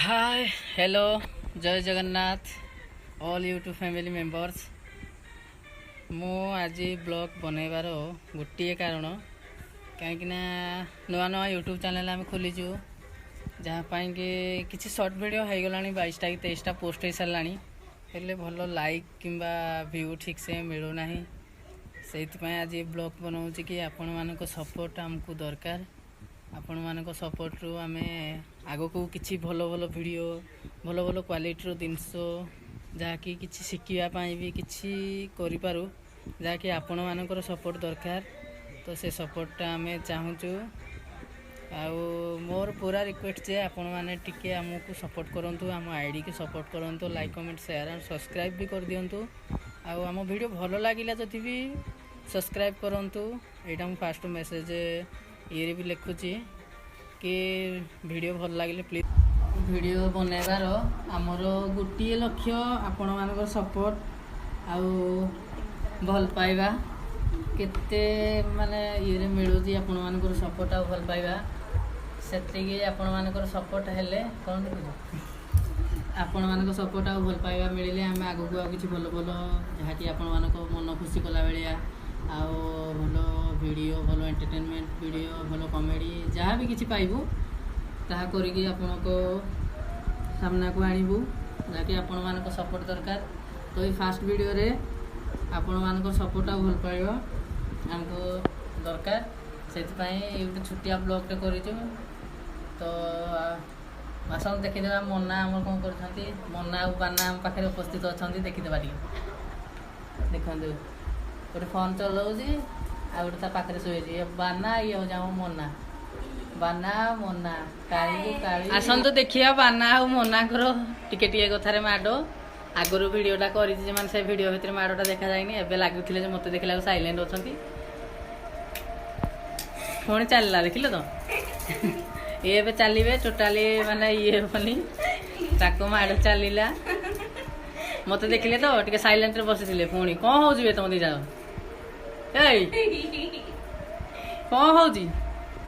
ହାଏ, hello, ଜୟ Jagannath all YouTube family members. ମୁଁ ଆଜି ବ୍ଲଗ୍ ବନେଇବାର ଗୋଟିଏ କାରଣ, କାହିଁକିନା ନୂଆ ନୂଆ ୟୁଟ୍ୟୁବ୍ ଚ୍ୟାନେଲ୍ ଆମେ ଖୋଲିଛୁ, ଯାହା ପାଇଁକି କିଛି ସର୍ଟ ଭିଡ଼ିଓ ହେଇଗଲାଣି, 22ଟା କି 23ଟା ପୋଷ୍ଟ ହେଇସାରିଲାଣି, ହେଲେ ଭଲ ଲାଇକ୍ କିମ୍ବା ଭ୍ୟୁ ଠିକ୍ସେ ମିଳୁନାହିଁ। ସେଇଥିପାଇଁ ଆଜି ବ୍ଲଗ୍ ବନାଉଛି କି ଆପଣମାନଙ୍କ ସପୋର୍ଟ ଆମକୁ ଦରକାର। ଆପଣମାନଙ୍କ ସପୋର୍ଟରୁ ଆମେ ଆଗକୁ କିଛି ଭଲ ଭଲ ଭିଡ଼ିଓ, ଭଲ ଭଲ କ୍ୱାଲିଟିର ଜିନିଷ, ଯାହାକି କିଛି ଶିଖିବା ପାଇଁ ବି କିଛି କରିପାରୁ, ଯାହାକି ଆପଣମାନଙ୍କର ସପୋର୍ଟ ଦରକାର। ତ ସେ ସପୋର୍ଟଟା ଆମେ ଚାହୁଁଛୁ। ଆଉ ମୋର ପୁରା ରିକ୍ୱେଷ୍ଟ ଯେ ଆପଣମାନେ ଟିକେ ଆମକୁ ସପୋର୍ଟ କରନ୍ତୁ, ଆମ ଆଇଡ଼ିକି ସପୋର୍ଟ କରନ୍ତୁ, ଲାଇକ୍, କମେଣ୍ଟ, ସେୟାର ଆଉ ସବସ୍କ୍ରାଇବ୍ ବି କରିଦିଅନ୍ତୁ। ଆଉ ଆମ ଭିଡ଼ିଓ ଭଲ ଲାଗିଲା ଯଦି ବି ସବସ୍କ୍ରାଇବ୍ କରନ୍ତୁ। ଏଇଟା ମୁଁ ଫାଷ୍ଟ ମେସେଜ୍ ଇଏରେ ବି ଲେଖୁଛି କି ଭିଡ଼ିଓ ଭଲ ଲାଗିଲେ ପ୍ଲିଜ୍। ଭିଡ଼ିଓ ବନେଇବାର ଆମର ଗୋଟିଏ ଲକ୍ଷ୍ୟ, ଆପଣମାନଙ୍କର ସପୋର୍ଟ ଆଉ ଭଲ ପାଇବା। କେତେ ମାନେ ଇଏରେ ମିଳୁଛି ଆପଣମାନଙ୍କର ସପୋର୍ଟ ଆଉ ଭଲ ପାଇବା, ସେତିକି ଆପଣମାନଙ୍କର ସପୋର୍ଟ ହେଲେ, କ'ଣ ଦେଖୁଛ, ଆପଣମାନଙ୍କ ସପୋର୍ଟ ଆଉ ଭଲ ପାଇବା ମିଳିଲେ ଆମେ ଆଗକୁ ଆଉ କିଛି ଭଲ ଭଲ, ଯାହାକି ଆପଣମାନଙ୍କ ମନ ଖୁସି କଲା ଭଳିଆ ଆଉ ଭଲ ଭିଡ଼ିଓ, ଭଲ ଏଣ୍ଟରଟେନମେଣ୍ଟ ଭିଡ଼ିଓ, ଭଲ କମେଡ଼ି, ଯାହା ବି କିଛି ପାଇବୁ ତାହା କରିକି ଆପଣଙ୍କ ସାମ୍ନାକୁ ଆଣିବୁ, ଯାହାକି ଆପଣମାନଙ୍କ ସପୋର୍ଟ ଦରକାର। ତ ଏଇ ଫାଷ୍ଟ ଭିଡ଼ିଓରେ ଆପଣମାନଙ୍କ ସପୋର୍ଟ ଆଉ ଭଲ ପାଇବା ଆମକୁ ଦରକାର। ସେଥିପାଇଁ ଏଇ ଗୋଟେ ଛୋଟିଆ ବ୍ଲଗ୍ଟେ କରିଛୁ। ତ ଆସନ୍ତୁ ଦେଖିଦେବା ମନା ଆମର କ'ଣ କରୁଛନ୍ତି। ମନା ଆଉ ବାନା ଆମ ପାଖରେ ଉପସ୍ଥିତ ଅଛନ୍ତି, ଦେଖିଦେବା ଟିକେ। ଦେଖନ୍ତୁ, ଗୋଟେ ଫୋନ୍ ଚଲାଉଛି ଆଉ ଗୋଟେ ତା ପାଖରେ ଶୋଇଛି। ଇଏ ବାନା, ଇଏ ହେଉଛି ଆମ ମନା। ବାନା, ମନା, କାଳିକୁ କାଳି। ଆସନ୍ତୁ ଦେଖିବା ବାନା ଆଉ ମନାଙ୍କର ଟିକେ ଟିକେ କଥାରେ ମାଡ଼। ଆଗରୁ ଭିଡ଼ିଓଟା କରିଛି ଯେ, ମାନେ ସେ ଭିଡ଼ିଓ ଭିତରେ ମାଡ଼ଟା ଦେଖାଯାଇନି। ଏବେ ଲାଗୁଥିଲେ ଯେ ମୋତେ ଦେଖିଲାକୁ ସାଇଲେଣ୍ଟ ଅଛନ୍ତି, ପୁଣି ଚାଲିଲା। ଦେଖିଲେ ତ, ଇଏ ଏବେ ଚାଲିବେ ଟୋଟାଲି, ମାନେ ଇଏ ହେବନି ତାକୁ, ମାଡ଼ ଚାଲିଲା। ମତେ ଦେଖିଲେ ତ ଟିକେ ସାଇଲେଣ୍ଟରେ ବସିଥିଲେ। ପୁଣି କଣ ହଉଛି ବେ ତମ ଦି ଜଣ? ଏଇ, କଣ ହଉଛି?